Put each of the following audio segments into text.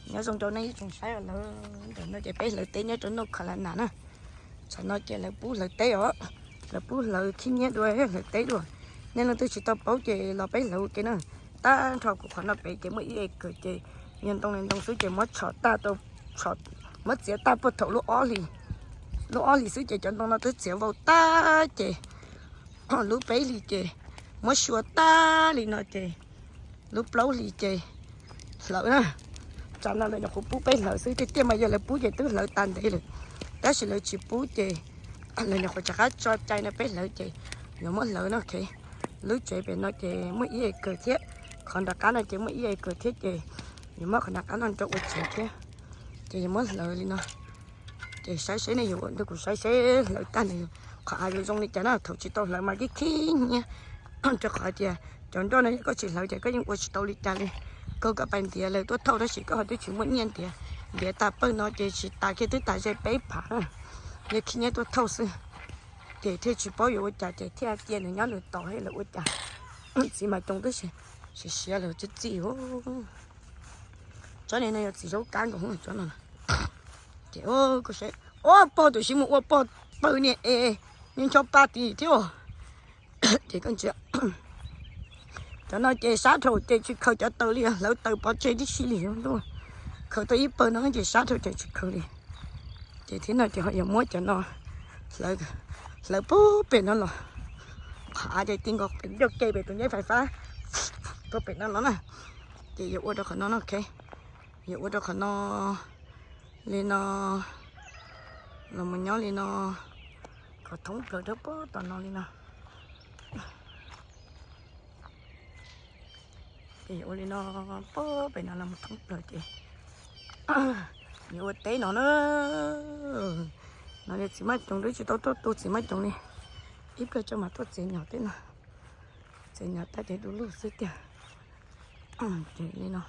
Nyob zoo rau nej ib tsoom saib os, lawv ntawm no ces peb hlawv teb nyob rau North Carolina na. Tsam no ces lawv pub hlawv teb os, lawv pub hlawv khib nyiab dua, hlawv teb dua. Nej leej twg tsis tau paub ces los peb hlawv ua ke na. Tag nrho kuv qhov no pem ces muaj ib acre ces yog ntoo li ntoo xwb ces muab tshom tag, muab txiav tag puag thaum lub ob hlis, lub ob hlis xwb ces cov ntoo no twb txiav vau tag ces lub peb hlis ces muab sua tag li no ces lub plaub hlis ces hlawv na. Tsam no lawv nyuam qhuav pub peb hlawv xwb, tiag tiag mas yog lawv pub ces twb hlawv tas ntev lawm, tab sis lawv tsis pub ces lawv nyuam qhuav rov qab tso cai no peb hlawv ces yuav muab hlawv no. Lub tsev pem no ces muaj ib acre thiab, qhov nram qab no ces muaj ib acre thiab ces yuav muab qhov nram qab no rau ua tsev thiab. Ces yuav muab hlawv li no. Ces saib seb nej yuav ua, nrog kuv saib seb hlawv tag nws qhov av yuav zoo li cas na. Thaum tsis tau hlawv mas khib khib nyiab, rau qhov tias cov nroj no yog koj tsis hlawv ces koj yeej ua tsis tau li cas li. Koj, koj pais ntiav lawv tuaj thauj tab sis koj ho twb tsis muaj nyiaj ntiav. Ntiav tas pawg no ces tsis tas kiag, twb tas ze peb phav na, yog khib nyiab tuaj thauj xwb. Ces thiaj tsis paub yuav ua cas ces thiaj cia nws nyob nws tos lawv ua cas. Txiv mas coob tab sis siav lawm txi txi. Tsob niag no yog txiv zaub kab nkaus tsob no. Ces ua pog, tus sib mus ua pog pawg niag es, niag ncho pa tim thiab. Ces koj ntsia, cov no ces sab dhau ces tsis khaws cov taws li, hlawv taws pov tseg tib si li. Khaws tau ib pawg no ces sab dhau ces tsis khaws li. Ces thiab no ces ho yuav muab cov no hlawv puag pem no los, qhov av ces ti nkaus pem ncauj ke pem tus nyab fais fab puag pem no los na. Ces yuav ua rau qhov no no, ok, yuav ua rau qhov no li no, los mus nyob li no, kom thoob plaws rau puag tom no li no. Ces yuav ua li no puag pem no los mus thoob plaws ces yuav ua teb no na. No li txiv maj coom twb tsis tau tuaj tu txiv maj coom li, ib pliag tso mas tuaj txiav nyom teb no, txiav nyom tag ces du lug xwb tiag. Ces li no,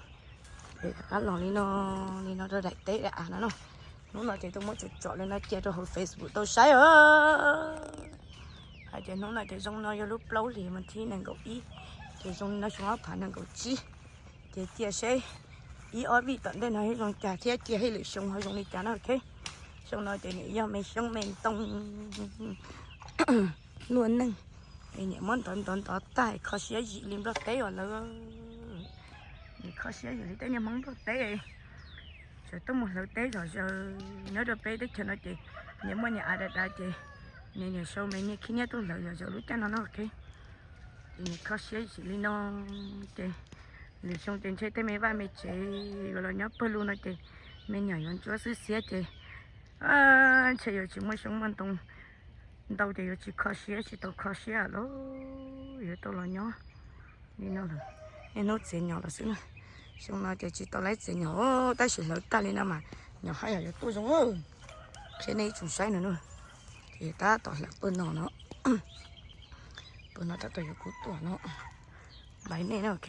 ces rov qab los li no, li no rau daim teb daim av no no. Hnub no ces tuaj muab tsom tsom li no cia rau hauv Facebook tau saib os. Hais tias hnub no ces zoo no yog lub plaub hlis mas thib nees nkaum ib, ces zoo li no xyoo ob phav nees nkaum tsib. Ces cia seb ib ob vij tom ntej no zoo cas thiab cia hais lwm xyoo ho zoo li cas no, ok. Xyoo no ces nws yog me xyoob me ntoo luaj neej, nyiam muab ntov ntov ntov tag kho siab yim li Nplog teb os lawv. Nyiam kho siab yim li tej niag Hmoob Nplog teb, sawv tuaj mus hlawv teb zom zaws nyob rau peb teb chaws no ces nyiam muaj niag av dav dav ces nyiam nyiam sau me niag khib nyiab tuaj hlawv zom zaws lub caij no no, ok. Ces nyiam kho siab yim li no, ces lwm xyoo ces ntshe tej me vaj me tsev yuav los nyob pawg lug no ces me nyuam yuav ntsuab xwb xiab ces ntshe yuav tsis muaj xyoob muaj ntoo ntau ces yuav tsis kho siab, tsis tau kho siab lawm, yuav tau los nyob li no lawm. Niaj hnub txiav nyom los xwb na. Xyoo no ces tsis tau laib txiav nyom, tab sis hlawv tag li no mas nyom haj yam yuav tuaj zoo. Qhia nej ib tsoom saib no na, ces tab tom hlawv pawg no no, pawg no tab tom yuav kub tuaj no, npaib nej na, ok.